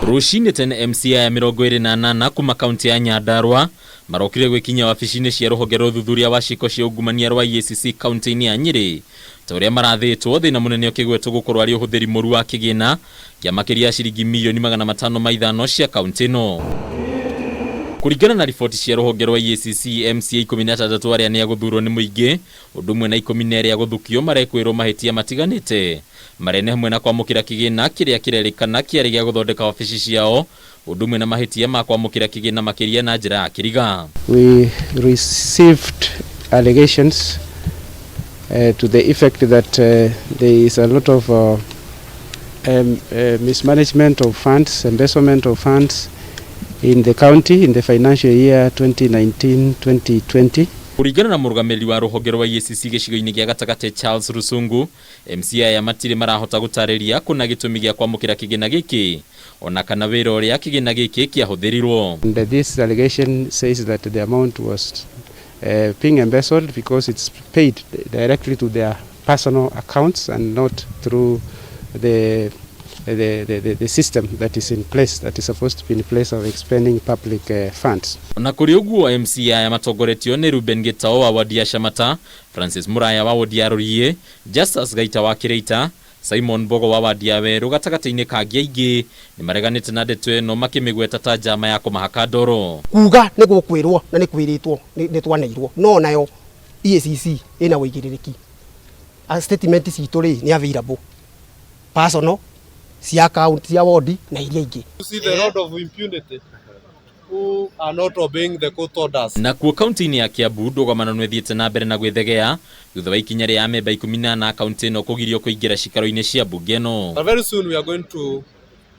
Rũcinĩ tene MCA aya 28 kuma kaunti ya Nyandarua marokire gwĩkinyia wabici-inĩ cia rũhonge rwa ũthuthuria wa ciĩko cia ungumania rwa EACC kaunti-inĩ ya Nyĩrĩ ta ũrĩa marathĩtwo, thĩna mũnene ũkĩgwetwo gũkorwo arĩ ũhũthĩri mũru wa kĩgĩna kĩa makĩria ya ciringi mirioni 505 cia kaunti ĩno. Kũringana na riboti cia rũhonge rwa EACC, MCA 16 arĩa nĩ a gũthurwo nĩ mũingĩ ũndũ ũmwe na 12 a gũthukio marekwĩrwo mahĩtia matiganĩte marĩa nĩ hamwe na kwamũkĩra kĩgĩna kĩrĩa kĩrerĩkana kĩarĩ gĩa gũthondeka wabici ciao ũndũ ũmwe na mahĩtia ma kwamũkĩra kĩgĩna makĩria na njĩra ya kĩriga. We received allegations to the effect that there is a lot of mismanagement of funds, embezzlement of funds in the county in the financial year 2019-2020. Kũringana na mũrũgamĩrĩri wa rũhonge rwa EACC gĩcigo-inĩ gĩa gatagatĩ Charles Rusungu, MCA aya matirĩ marahota gũtarĩria kũna gĩtũmi gĩa kwamũkĩra kĩgĩna gĩkĩ ona kana wĩra ũrĩa kĩgĩna gĩkĩ kĩahũthĩrirwo. And this allegation says that the amount was being embezzled because it's paid directly to their personal accounts and not through the system that is in place, that is supposed to be in place of expending public funds. Ona kũrĩ ũguo, MCA aya matongoretio nĩ Ruben Gitao wa wadi ya Shamata, Francis Muraya wa wodi ya Rũriĩ, Justus Gaita wa Kĩrĩita, Simon Mbogo wa wadi ya Werũ gatagatĩ-inĩ ka angĩ aingĩ nĩ mareganĩte na ndeto ĩno makĩmĩgweta ta njama ya kũmahaka ndoro. Kuga nĩ gũkwĩrwo na nĩ kwĩrĩtwo nĩ twaneirwo, no nayo EACC ĩna ũigĩrĩrĩki. A statement citũ rĩ nĩ available, personal cia account cia wodi na iria ingĩ. You see the road of impunity who are not obeying the court orders. Nakuo kaunti-inĩ ya Kiambu ndũgamano nĩ ĩthiĩte na mbere na gwĩthegea thutha wa ikinya rĩa amemba 14 a kaunti ĩno kũgirio kũingĩra cikaro-inĩ cia mbunge ĩno. But very soon we are going to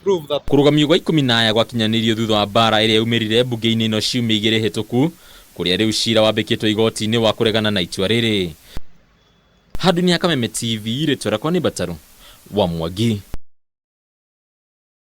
prove that Kũrũgamio gwa 10 aya gwakinyanĩirio thutha wa mbara ĩrĩa yaumĩrire mbunge-inĩ ĩno ciumia 2 hĩtũku kũrĩa rĩu cira wambĩkĩtwo igoti-inĩ wa kũregana na itua rĩrĩ. Handũ-inĩ ha Kameme TV, rĩtwa rĩakwa nĩ Mbataru wa Mwangi.